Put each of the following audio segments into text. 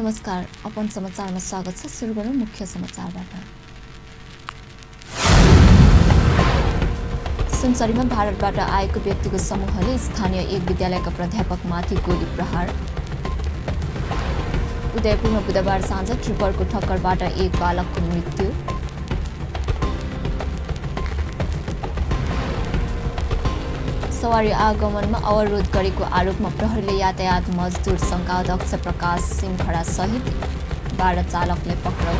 नमस्कार, अपन समाचारमा स्वागत छ। सुरु गरौँ मुख्य समाचारबाट। सुनसरीमा भारतबाट आएको व्यक्तिको समूहले स्थानीय एक विद्यालयका प्राध्यापकमाथि गोली प्रहार। उदयपुरमा बुधबार साँझ ट्रिपरको ठक्करबाट एक बालकको मृत्यु। सवारी आगमनमा अवरोध गरेको आरोपमा प्रहरीले यातायात मजदुर सङ्घका अध्यक्ष प्रकाश सिंह खडा सहित 12 चालकले पक्राउ।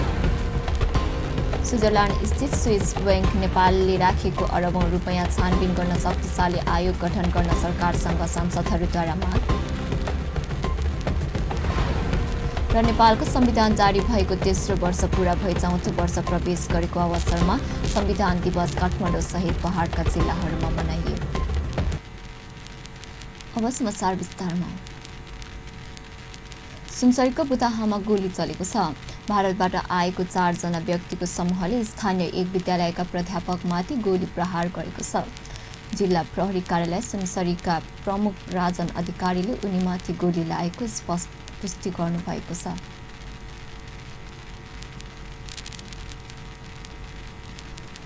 स्विजरल्यान्ड स्थित स्विस बैंक नेपालले राखेको अरबौं रुपैयाँ छानबिन गर्न शक्तिशाली आयोग गठन गर्न सरकारसँग सांसदहरूद्वारा माग। र नेपालको संविधान जारी भएको तेस्रो वर्ष पूरा भई चौथो वर्ष प्रवेश गरेको अवसरमा संविधान दिवस काठमाडौँ सहित पहाडका जिल्लाहरूमा मनाइयो। अब समाचार विस्तारमा। सुनसरीको बुदाहामा गोली चलेको छ। भारतबाट आएको 4 जना व्यक्तिको समूहले स्थानीय एक विद्यालयका प्राध्यापकमाथि गोली प्रहार गरेको छ। जिल्ला प्रहरी कार्यालय सुनसरीका प्रमुख राजन अधिकारीले उनीमाथि गोली लागेको पुष्टि गर्नुभएको छ।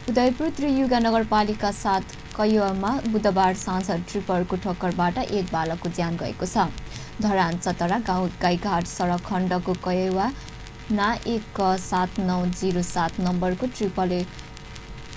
उदयपुर त्रियुगा नगरपालिका 7 कैयोमा बुधबार साँझ ट्रिपरको ठक्करबाट एक बालकको ज्यान गएको छ। धरान चतरा गाउँ गाईघाट सडक खण्डको कैयोवा ना 17907 नम्बरको ट्रिपरले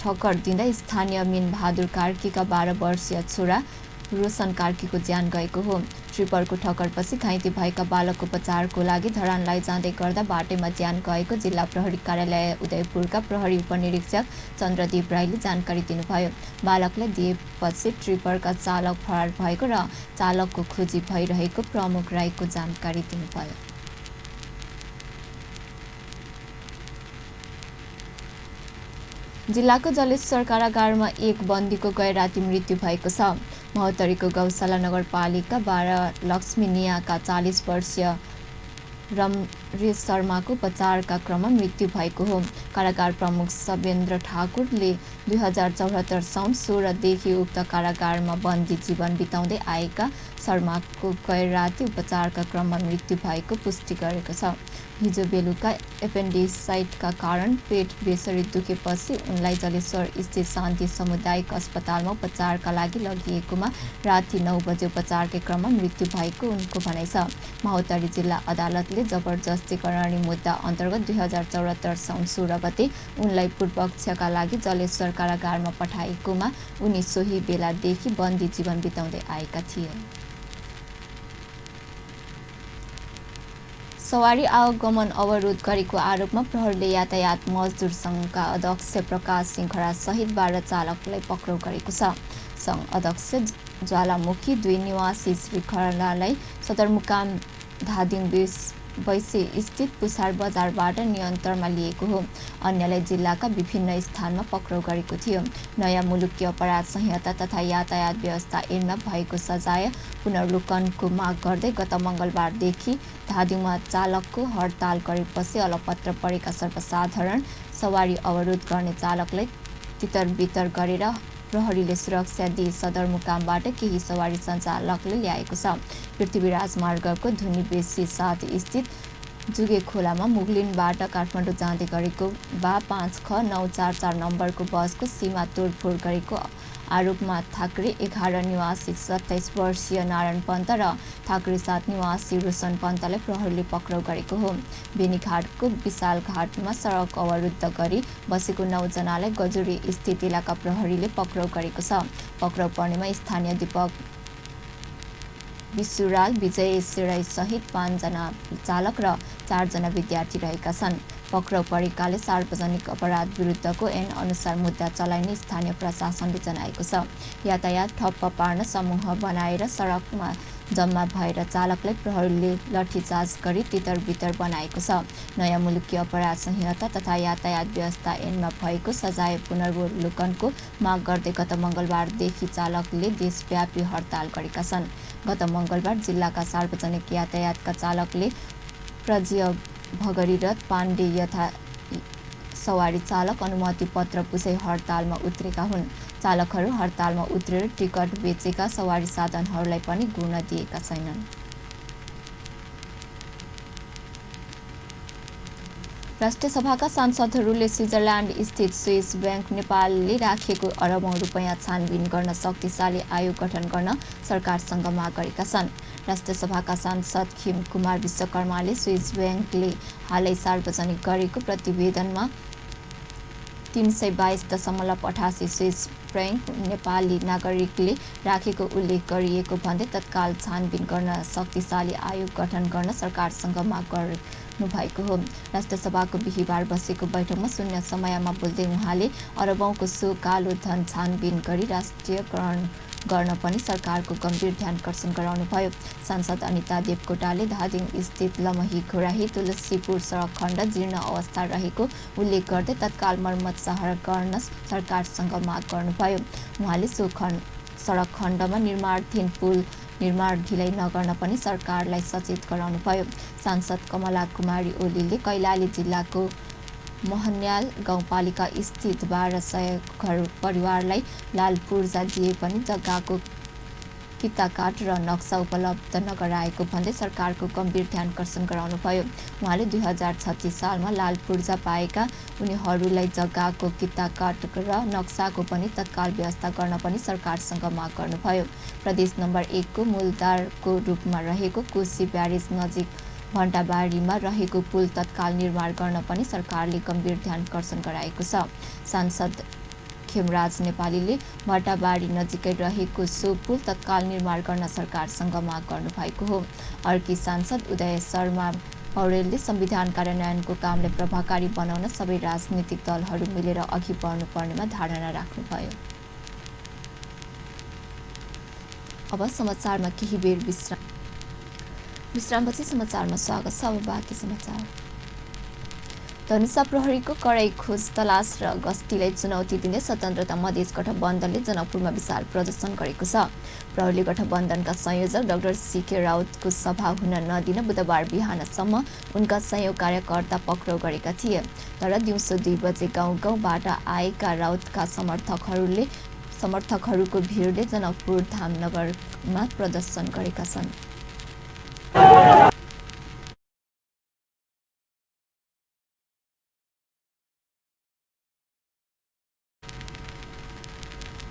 ठक्कर दिँदा स्थानीय मीन बहादुर कार्कीका 12 वर्षीय छोरा रोशन कार्कीको ज्यान गएको हो। ट्रिपरको ठक्करपछि घाइते भएका बालकको उपचारको लागि धरानलाई जाँदै गर्दा बाटैमा ज्यान गएको जिल्ला प्रहरी कार्यालय उदयपुरका प्रहरी उपनिरीक्षक चन्द्रदीप राईले जानकारी दिनुभयो। बालकलाई दिएपछि ट्रिपरका चालक फरार भएको र चालकको खोजी भइरहेको प्रमुख राईको जानकारी दिनुभयो। जिल्लाको जलेश्वर कारागारमा एक बन्दीको गैराती मृत्यु भएको छ। महोत्तरीको गौशाला नगरपालिका 12 लक्ष्मी नियाका 40 वर्षीय रमरेश शर्माको उपचारका क्रममा मृत्यु भएको हो। कारागार प्रमुख सवेन्द्र ठाकुरले 2074 साउन 16 देखि उक्त कारागारमा बन्दी जीवन बिताउँदै आएका शर्माको गैराती उपचारका क्रममा मृत्यु भएको पुष्टि गरेको छ। हिजो बेलुका एपेन्डिसाइटका कारण पेट बेसरी दुखेपछि उनलाई जलेश्वर स्थित शान्ति सामुदायिक अस्पतालमा उपचारका लागि लगिएकोमा राति 9 बजे उपचारकै क्रममा मृत्यु भएको उनको भनाइ छ। महोत्तरी जिल्ला अदालतले जबरजस्ती करणी मुद्दा अन्तर्गत 2074 साउन 16 गते उनलाई पूर्वपक्षका लागि जलेश्वर कारागारमा पठाएकोमा उनी सोही बेलादेखि बन्दी जीवन बिताउँदै आएका थिए। सवारी आवागमन अवरोध गरेको आरोपमा प्रहरीले यातायात मजदुर सङ्घका अध्यक्ष प्रकाश सिंह खडा सहित 12 चालकलाई पक्राउ गरेको छ। सङ्घ अध्यक्ष ज्वालामुखी 2 निवासी श्री खडालाई सदरमुकाम धादिङ वैसे स्थित पुछार बजारबाट नियन्त्रणमा लिएको हो। अन्यलाई जिल्लाका विभिन्न स्थानमा पक्राउ गरेको थियो। नयाँ मुलुकी अपराध संहिता तथा यातायात व्यवस्था ऐनमा भएको सजाय पुनर्वलोकनको माग गर्दै गत मङ्गलबारदेखि धादिङमा चालकको हडताल गरेपछि अलपत्र परेका सर्वसाधारण सवारी अवरोध गर्ने चालकलाई तितरबितर गरेर प्रहरीले सुरक्षा दिई सदरमुकामबाट केही सवारी सञ्चालकले ल्याएको छ। पृथ्वीराज मार्गको धुनीबेसी 7 स्थित जुगे खोलामा मुगलिनबाट काठमाडौँ जाँदै गरेको 5ख944 नम्बरको बसको सीमा तोडफोड गरेको आरोपमा थाक्रे 11 निवासी 27 वर्षीय नारायण पन्त र थाक्रे 7 निवासी रोशन पन्तलाई प्रहरीले पक्राउ गरेको हो। बेनीघाटको विशाल घाटमा सडक अवरुद्ध गरी बसेको 9 जनालाई गजुरी स्थित इलाका प्रहरीले पक्राउ गरेको छ। पक्राउ पर्नेमा स्थानीय दीपक विसुराल विजय सेराई सहित 5 जना चालक र 4 जना विद्यार्थी रहेका छन्। पक्राउ परेकाले सार्वजनिक अपराध विरुद्धको ऐन अनुसार मुद्दा चलाइने स्थानीय प्रशासनले जनाएको छ। यातायात ठप्प पार्न समूह बनाएर सडकमा जम्मा भएर चालकलाई प्रहरीले लाठीचार्ज गरी तितरबितर बनाएको छ। नयाँ मुलुकी अपराध संहिता तथा यातायात व्यवस्था ऐनमा भएको सजाय पुनर्वलोकनको माग गर्दै गत मङ्गलबारदेखि चालकले देशव्यापी हडताल गरेका छन्। गत मङ्गलबार जिल्लाका सार्वजनिक यातायातका चालकले प्रज्य भगीरथ पाण्डे यथा सवारी चालक अनुमति पत्र पुछै हडतालमा उत्रेका हुन्। चालकहरू हडतालमा उत्रेर टिकट बेचेका सवारी साधनहरूलाई पनि गुड्न दिएका छैनन्। राष्ट्रिय सभाका सांसदहरूले स्विजरल्यान्ड स्थित स्विस बैंक नेपालले राखेको अरबौं रुपैयाँ छानबिन गर्न शक्तिशाली आयोग गठन गर्न सरकारसँग माग गरेका छन्। राष्ट्रिय सभाका सांसद खिम कुमार विश्वकर्माले स्विस बैंकले हालै सार्वजनिक गरेको प्रतिवेदनमा 322.88 स्विस फ्रैंक नेपाली नागरिकले राखेको उल्लेख गरिएको भन्दै तत्काल छानबिन गर्न शक्तिशाली आयोग गठन गर्न सरकारसँग माग गर्नुभएको हो। राष्ट्रिय सभाको बिहिबार बसेको बैठकमा शून्य समयमा बोल्दै उहाँले अरबौंको सो कालो धन छानबिन गरी राष्ट्रियकरण गर्न पनि सरकारको गम्भीर ध्यानकर्षण गराउनुभयो। सांसद अनिता देवकोटाले धादिङ स्थित लमही घोराही तुलसीपुर सडक खण्ड जीर्ण अवस्था रहेको उल्लेख गर्दै तत्काल मर्मत गर्न सरकारसँग माग गर्नुभयो। उहाँले सो सडक खण्डमा निर्माणाधीन पुल निर्माण ढिलाइ नगर्न पनि सरकारलाई सचेत गराउनुभयो। सांसद कमला कुमारी ओलीले कैलाली जिल्लाको महन्याल गाउँपालिका स्थित 1200 घर परिवारलाई लाल पूर्जा दिए पनि जग्गाको किताकाट र नक्सा उपलब्ध नगराएको भन्दै सरकारको गम्भीर ध्यानकर्षण गराउनुभयो। उहाँले 2036 सालमा लाल पूर्जा पाएका उनीहरूलाई जग्गाको किताकाट र नक्साको पनि तत्काल व्यवस्था गर्न पनि सरकारसँग माग गर्नुभयो। प्रदेश नम्बर 1 को मूलधारको रूपमा रहेको कोशी ब्यारेज नजिक भण्टाबारीमा रहेको पुल तत्काल निर्माण गर्न पनि सरकारले गम्भीर ध्यानकर्षण गराएको छ। सांसद खेमराज नेपालीले भट्टाबारी नजिकै रहेको सो पुल तत्काल निर्माण गर्न सरकारसँग माग गर्नुभएको हो। अर्की सांसद उदय शर्मा पौडेलले संविधान कार्यान्वयनको कामलाई प्रभावकारी बनाउन सबै राजनीतिक दलहरू मिलेर अघि बढ्नुपर्नेमा धारणा राख्नुभयो। अब समाचारमा केही बेर विश्रामपछि समाचारमा स्वागत छ। अब बाँकी समाचार। धनुषा प्रहरीको कडाई खोज तलास र गस्तीलाई चुनौती दिने स्वतन्त्रता मधेस गठबन्धनले जनकपुरमा विशाल प्रदर्शन गरेको छ। प्रहरीले गठबन्धनका संयोजक डाक्टर सीके राउतको सभा हुन नदिन बुधबार बिहानसम्म उनका 100 कार्यकर्ता पक्राउ गरेका थिए। तर दिउँसो 2 बजे गाउँ-गाउँबाट आएका राउतका समर्थकहरूको भिडले जनकपुर धामनगरमा प्रदर्शन गरेका छन्।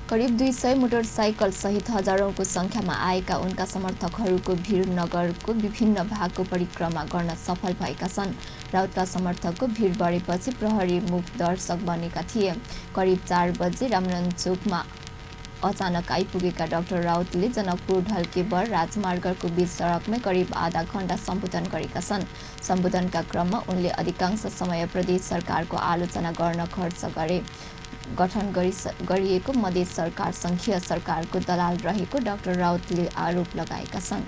करिब 200 मोटरसाइकल सहित हजारौंको संख्यामा आएका उनका समर्थकहरूको भिड नगरको विभिन्न भागको परिक्रमा गर्न सफल भएका छन्। राउतका समर्थकको भिड बढेपछि प्रहरी मुख दर्शक बनेका थिए। करिब 4 बजे रामनगर चोकमा अचानक आइपुगेका डाक्टर राउतले जनकपुर ढल्केबर राजमार्गको बीच सडकमै करिब आधा घण्टा सम्बोधन गरेका छन्। सम्बोधनका क्रममा उनले अधिकांश समय प्रदेश सरकारको आलोचना गर्न खर्च गरे। गठन गरिएको मधेस सरकार संघीय सरकारको दलाल रहेको डाक्टर राउतले आरोप लगाएका छन्।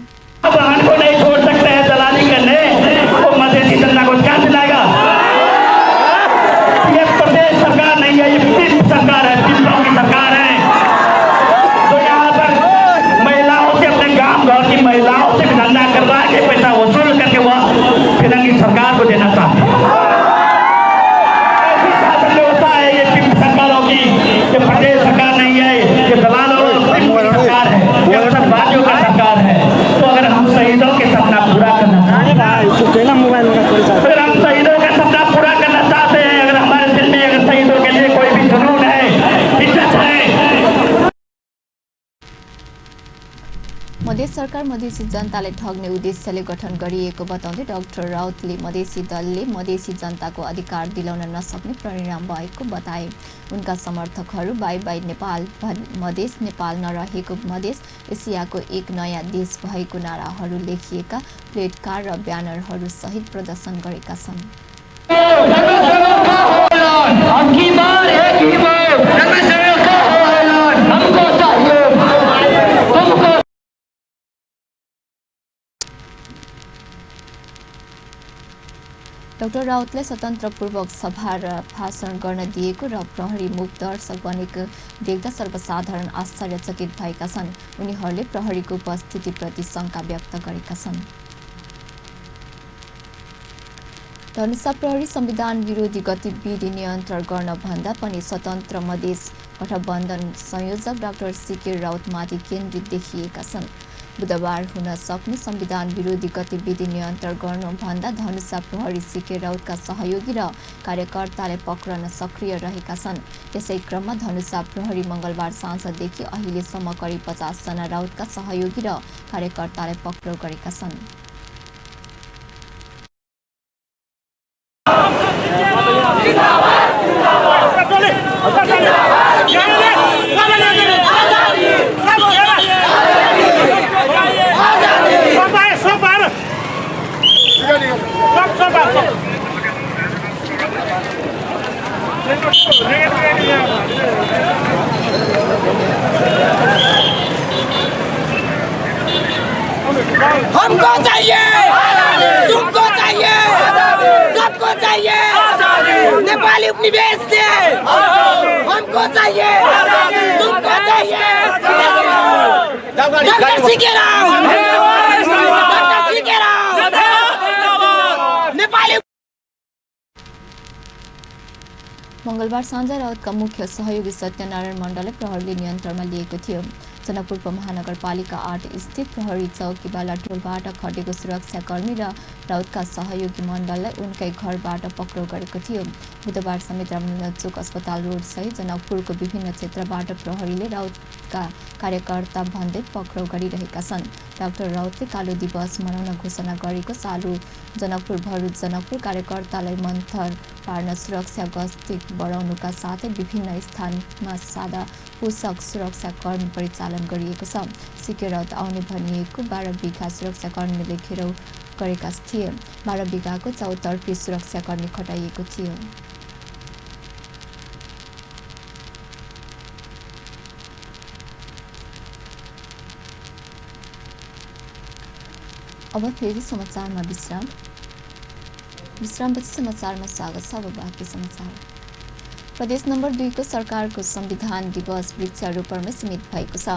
महिलाओं से धंधा करवा के पैसा वसूल करके वह फिरंगी सरकार को देना चाहते हैं। ऐसी शासन व्यवस्था है ये सरकारों की, ये प्रदेश सरकार नहीं है, ये दलालों की सरकार है, ये राज्यों का सरकार है। तो अगर हम शहीदों के सपना पूरा करना चाहते हैं, अगर हमारे दिल में अगर शहीदों के लिए कोई भी जुनून है, इज्जत है। मधेस सरकार मधेसी जनतालाई ठग्ने उद्देश्यले गठन गरिएको बताउँदै डाक्टर राउतले मधेसी दलले मधेसी जनताको अधिकार दिलाउन नसक्ने परिणाम भएको बताए। उनका समर्थकहरू बाई बाई नेपाल मधेस, नेपाल नरहेको मधेस, एसियाको एक नयाँ देश भएको नाराहरू लेखिएका प्लेटकार्ड र ब्यानरहरू सहित प्रदर्शन गरेका छन्। डाक्टर राउतले स्वतन्त्रपूर्वक सभा र भाषण गर्न दिएको र प्रहरी मुख दर्शक बनेको देख्दा सर्वसाधारण आश्चर्यचकित भएका छन्। उनीहरूले प्रहरीको उपस्थितिप्रति शङ्का व्यक्त गरेका छन्। धनुषा प्रहरी संविधान विरोधी गतिविधि नियन्त्रण गर्न भन्दा पनि स्वतन्त्र मधेस गठबन्धन संयोजक डाक्टर सीके राउतमाथि केन्द्रित देखिएका छन्। बुधबार हुन सक्ने संविधान विरोधी गतिविधि नियन्त्रण गर्नुभन्दा धनुषा प्रहरी सिके राउतका सहयोगी र कार्यकर्ताले पक्रन सक्रिय रहेका छन्। यसै क्रममा धनुषा प्रहरी मंगलबार साँझदेखि अहिलेसम्म करिब 50 जना राउतका सहयोगी र कार्यकर्ताले पक्राउ गरेका छन्। हमको चाहिए, तुमको चाहिए, सबको चाहिए नेपाली उपनिवेश से। हमको चाहिए, तुमको चाहिए doctor C K Rao, doctor C K Rao Nepali. मंगलबार साँझ राउतका मुख्य सहयोगी सत्यनारायण मण्डलले प्रहरीले नियन्त्रणमा लिएको थियो। जनकपुर उपमहानगरपालिका 8 स्थित प्रहरी चौकी बालाटोलबाट खटेको सुरक्षाकर्मी र राउतका सहयोगी मण्डललाई उनकै घरबाट पक्राउ गरेको थियो। बुधबार समेत रामचोक अस्पताल रोड सहित जनकपुरको विभिन्न क्षेत्रबाट प्रहरीले राउतका कार्यकर्ता भन्दै पक्राउ गरिरहेका छन्। डाक्टर राउतले कालो दिवस मनाउन घोषणा गरेको सालु जनकपुर भरुच जनकपुर कार्यकर्तालाई मन्थर पार्न सुरक्षा गस्ती बढाउनुका साथै विभिन्न स्थानमा सादा पोषक सुरक्षाकर्मी परिचालन गरिएको छ। सिके राउत आउने भनिएको 12 बिघा सुरक्षाकर्मीले घेराउ गरेका थिए। 12 बिघाको चौतर्फी सुरक्षाकर्मी खटाइएको थियो। अब फेरि समाचारमा विश्रामपछि समाचारमा स्वागत छ। अब बाँकी समाचार। प्रदेश नम्बर 2 को सरकारको संविधान दिवस वृक्षारोपणमै सीमित भएको छ।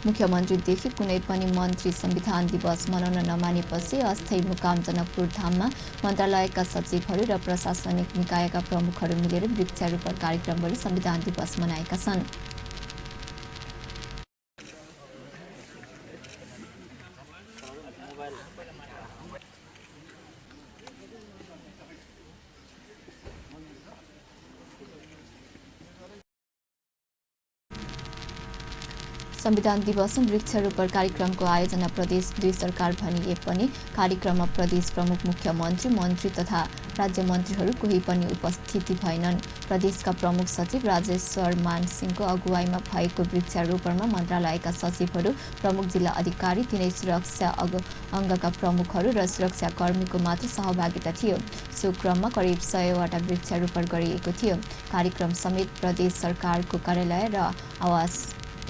मुख्यमन्त्रीदेखि कुनै पनि मन्त्री संविधान दिवस मनाउन नमानेपछि अस्थायी मुकाम जनकपुर धाममा मन्त्रालयका सचिवहरू र प्रशासनिक निकायका प्रमुखहरू मिलेर वृक्षारोपण कार्यक्रम गरी संविधान दिवस मनाएका छन्। संविधान दिवसमा वृक्षारोपण कार्यक्रमको आयोजना प्रदेश 2 सरकार भनिए पनि कार्यक्रममा प्रदेश प्रमुख, मुख्यमन्त्री, मन्त्री तथा राज्य मन्त्रीहरू कोही पनि उपस्थिति भएनन्। प्रदेशका प्रमुख सचिव राजेश्वर मानसिंहको अगुवाईमा भएको वृक्षारोपणमा मन्त्रालयका सचिवहरू, प्रमुख जिल्ला अधिकारी, तिनै सुरक्षा अङ्गका प्रमुखहरू र सुरक्षाकर्मीको मात्र सहभागिता थियो। सो क्रममा करिब 100 वटा वृक्षारोपण गरिएको थियो। कार्यक्रम समेत प्रदेश सरकारको कार्यालय र आवास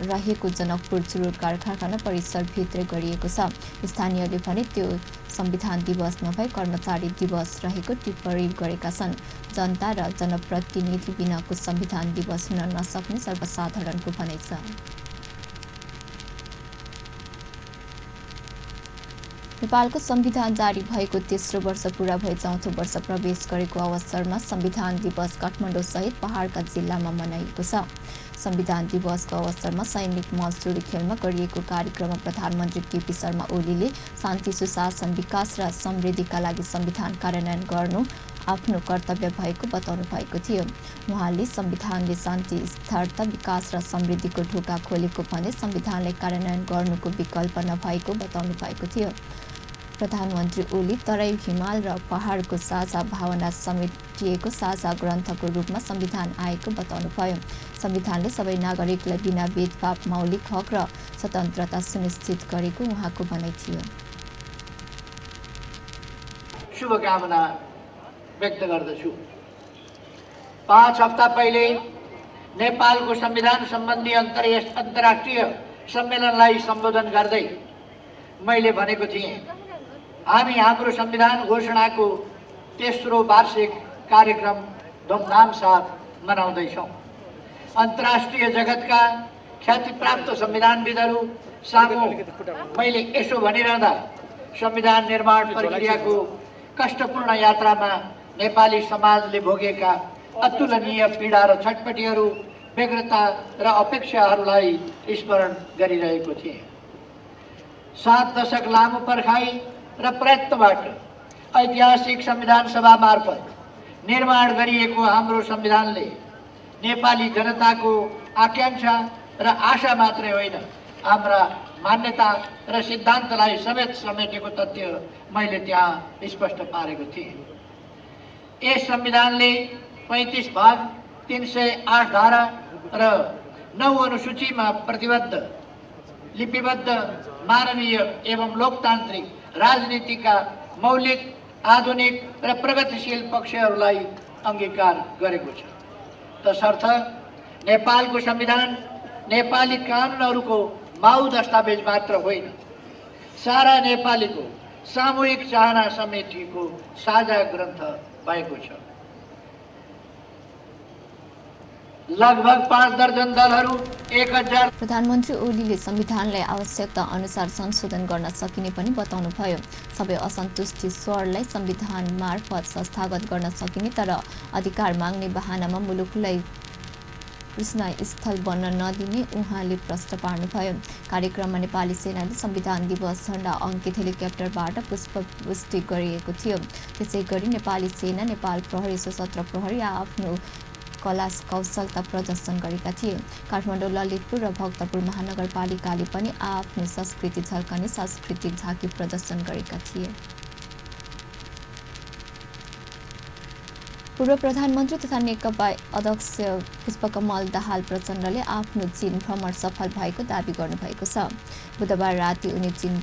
रहेको जनकपुर चुरोट कारखाना परिसरभित्रै गरिएको छ। स्थानीयले भने त्यो संविधान दिवस नभई कर्मचारी दिवस रहेको टिप्पणी गरेका छन्। जनता र जनप्रतिनिधि बिनाको संविधान दिवस हुन नसक्ने सर्वसाधारणको भनाइ छ। नेपालको संविधान जारी भएको तेस्रो वर्ष पूरा भई चौथो वर्ष प्रवेश गरेको अवसरमा संविधान दिवस काठमाडौँ सहित पहाडका जिल्लामा मनाइएको छ। संविधान दिवसको अवसरमा सैनिक मजदुरी खेलमा गरिएको कार्यक्रममा प्रधानमन्त्री केपी शर्मा ओलीले शान्ति, सुशासन, विकास र समृद्धिका लागि संविधान कार्यान्वयन गर्नु आफ्नो कर्तव्य भएको बताउनु भएको थियो। उहाँले संविधानले शान्ति, स्थिरता, विकास र समृद्धिको ढोका खोलेको भन्दै संविधानलाई कार्यान्वयन गर्नुको विकल्प नभएको बताउनु भएको थियो। प्रधानमन्त्री ओली तराई, हिमाल र पहाडको साझा भावना समेटिएको साझा ग्रन्थको रूपमा संविधान आएको बताउनुभयो। संविधानले सबै नागरिकलाई बिना भेदभाव मौलिक हक र स्वतन्त्रता सुनिश्चित गरेको उहाँको भनाइ थियो। शुभकामना व्यक्त गर्दछु। 5 हप्ता पहिले नेपालको संविधान सम्बन्धी अन्तर्राष्ट्रिय सम्मेलनलाई सम्बोधन गर्दै मैले भनेको थिएँ, हामी हाम्रो संविधान घोषणाको तेस्रो वार्षिक कार्यक्रम धुमधाम साथ मनाउँदैछौँ। अन्तर्राष्ट्रिय जगतका ख्यातिप्राप्त संविधानविदहरू सामु मैले यसो भनिरहँदा संविधान निर्माण प्रक्रियाको कष्टपूर्ण यात्रामा नेपाली समाजले भोगेका अतुलनीय पीडा र छटपटीहरू, व्यग्रता र अपेक्षाहरूलाई स्मरण गरिरहेको थिएँ। 7 दशक लामो पर्खाइ र प्रयत्नबाट ऐतिहासिक संविधान सभा मार्फत निर्माण गरिएको हाम्रो संविधानले नेपाली जनताको आकांक्षा र आशा मात्रै होइन, हाम्रा मान्यता र सिद्धान्तलाई समेत समेटेको तथ्य मैले त्यहाँ स्पष्ट पारेको थिएँ। यस संविधानले 35 भाग 308 धारा र 9 अनुसूचीमा प्रतिबद्ध लिपिबद्ध मानवीय एवं लोकतान्त्रिक राजनीतिका मौलिक, आधुनिक र प्रगतिशील पक्षहरूलाई अंगीकार गरेको छ। तसर्थ नेपालको संविधान नेपाली कानुनहरूको माउ दस्तावेज मात्र होइन, सारा नेपालीको सामूहिक चाहना समेटिएको साझा ग्रन्थ भएको छ। लगभग 5 दर्जन दलहरू 1000। प्रधानमन्त्री ओलीले संविधानलाई आवश्यकता अनुसार संशोधन गर्न सकिने पनि बताउनुभयो। सबै असन्तुष्टि स्वरलाई संविधान मार्फत संस्थागत गर्न सकिने, तर अधिकार माग्ने बहानामा मुलुकलाई कृष्णस्थल बन्न नदिने उहाँले प्रश्न पार्नुभयो। कार्यक्रममा नेपाली सेनाले संविधान दिवस झण्डा अङ्कित हेलिकप्टरबाट पुष्पवृष्टि गरिएको थियो। त्यसैगरी नेपाली सेना, नेपाल प्रहरी, सशस्त्र प्रहरी आफ्नो कला कौशलता प्रदर्शन गरेका थिए। काठमाडौँ, ललितपुर र भक्तपुर महानगरपालिकाले पनि आफ्नो संस्कृति झल्कने सांस्कृतिक झाँकी प्रदर्शन गरेका थिए। पूर्व प्रधानमन्त्री तथा नेकपा अध्यक्ष पुष्पकमल दाहाल प्रचण्डले आफ्नो चीन भ्रमण सफल भएको दावी गर्नुभएको छ। बुधबार राति उनी चीन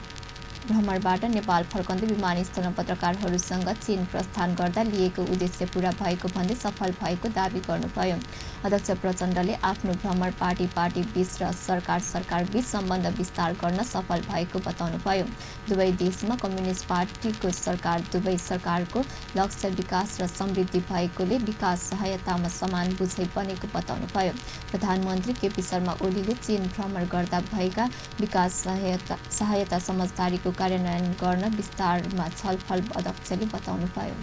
भ्रमणबाट नेपाल फर्कँदै विमानस्थलमा पत्रकारहरूसँग चीन प्रस्थान गर्दा लिएको उद्देश्य पूरा भएको भन्दै सफल भएको दावी गर्नुभयो। अध्यक्ष प्रचण्डले आफ्नो भ्रमण पार्टी बीच र सरकार बीच सम्बन्ध विस्तार गर्न सफल भएको बताउनुभयो। दुवै देशमा कम्युनिस्ट पार्टीको सरकार, दुवै सरकारको लक्ष्य विकास र समृद्धि भएकोले विकास सहायतामा समान बुझाइ बनेको बताउनुभयो। प्रधानमन्त्री केपी शर्मा ओलीले चीन भ्रमण गर्दा भएका विकास सहायता समझदारीको कार्यान्वयन गर्न विस्तारमा छलफल अध्यक्षले बताउनुभयो।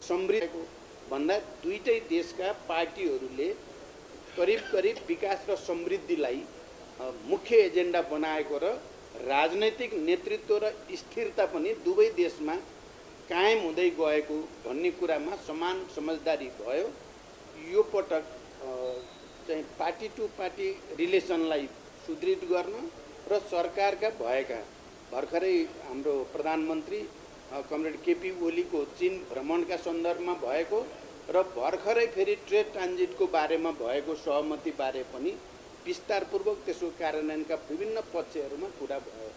समृद्धि भन्दा दुईटै देशका पार्टीहरूले करिब विकास र समृद्धिलाई मुख्य एजेन्डा बनाएको र राजनैतिक नेतृत्व र स्थिरता पनि दुवै देशमा कायम हुँदै गएको भन्ने कुरामा समान समझदारी भयो। यो पटक चाहिँ पार्टी टु पार्टी रिलेसनलाई सुदृढ गर्न र सरकारका भएका भर्खरै हाम्रो प्रधानमन्त्री कमरेड केपी ओलीको चीन भ्रमणका सन्दर्भमा भएको र भर्खरै फेरि ट्रेड ट्रान्जिटको बारेमा भएको सहमति बारे पनि विस्तारपूर्वक त्यसको कार्यान्वयनका विभिन्न पक्षहरूमा कुरा भयो।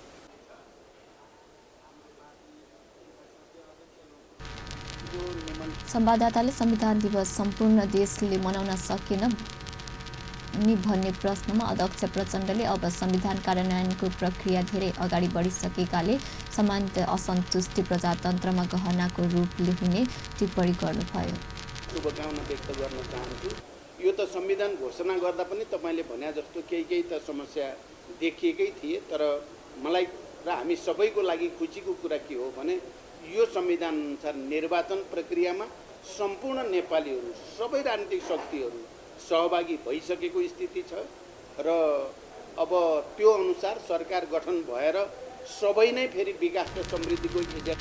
संवाददाताले संविधान दिवस सम्पूर्ण देशले मनाउन सकेन नि भन्ने प्रश्नमा अध्यक्ष प्रचण्डले अब संविधान कार्यान्वयनको प्रक्रिया धेरै अगाडि बढिसकेकाले सामान्य असन्तुष्टि प्रजातन्त्रमा गहनाको रूपले हुने टिप्पणी गर्नुभयो। शुभकामना व्यक्त गर्न चाहन्छु। यो त संविधान घोषणा गर्दा पनि तपाईले भने जस्तो केही त समस्या देखिएकै थिए, तर मलाई र हामी सबैको लागि खुसीको कुरा के हो भने यो संविधान अनुसार निर्वाचन प्रक्रियामा सम्पूर्ण नेपालीहरू, सबै राजनीतिक शक्तिहरू सहभागी भइसकेको स्थिति छ र अब त्यो अनुसार सरकार गठन भएर सबै नै फेरि विकास र समृद्धिको एजेन्डा।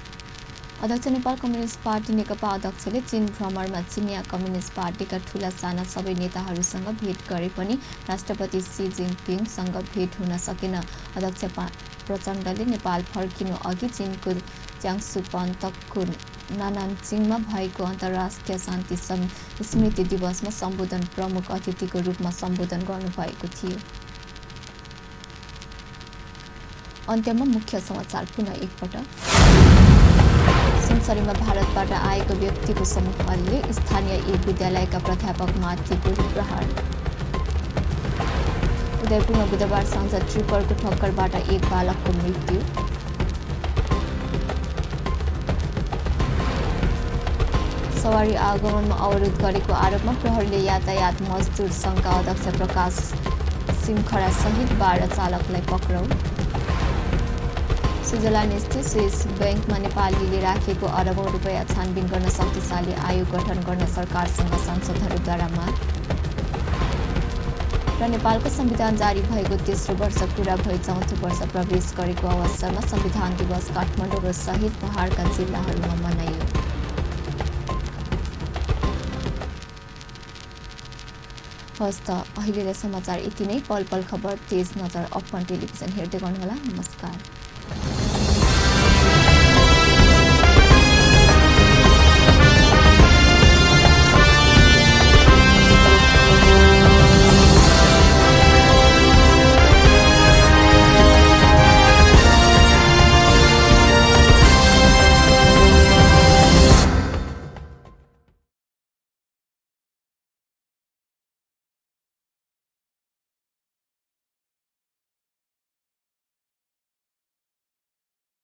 अध्यक्ष नेपाल कम्युनिस्ट पार्टी नेकपा अध्यक्षले चीन भ्रमणमा चिनिया कम्युनिस्ट पार्टीका ठूला साना सबै नेताहरूसँग भेट गरे पनि राष्ट्रपति सी जिनपिङसँग भेट हुन सकेन। अध्यक्ष प्रचण्डले नेपाल फर्किनु अघि चीनको च्याङ्सु पन्तकको नानान्चिङमा भएको अन्तर्राष्ट्रिय शान्ति स्मृति दिवसमा सम्बोधन प्रमुख अतिथिको रूपमा सम्बोधन गर्नुभएको थियो। अन्त्यमा मुख्य समाचार पुनः एकपटक। सुनसरीमा भारतबाट आएको व्यक्तिको समूहले स्थानीय एक विद्यालयका प्राध्यापकमाथि गोली प्रहार। उदयपुरमा बुधबार साँझ ट्रिपरको ठक्करबाट एक बालकको मृत्यु। सवारी आगमनमा अवरोध गरेको आरोपमा प्रहरीले यातायात मजदुर सङ्घका अध्यक्ष प्रकाश सिमखरा सहित 12 चालकलाई पक्राउ। स्विजरल्यान्ड स्थित स्विस ब्याङ्कमा नेपालीले राखेको अरबौं रुपैयाँ छानबिन गर्न शक्तिशाली आयोग गठन गर्न सरकारसँग सांसदहरूद्वारा माग। र नेपालको संविधान जारी भएको तेस्रो वर्ष पूरा भई चौथो वर्ष प्रवेश गरेको अवसरमा संविधान दिवस काठमाडौँ र सहित पहाडका जिल्लाहरूमा मनाइयो। हस् त अहिलेलाई समाचार यति नै। पल पल खबर तेज नजर अपन टेलिभिजन हेर्दै गर्नुहोला। नमस्कार।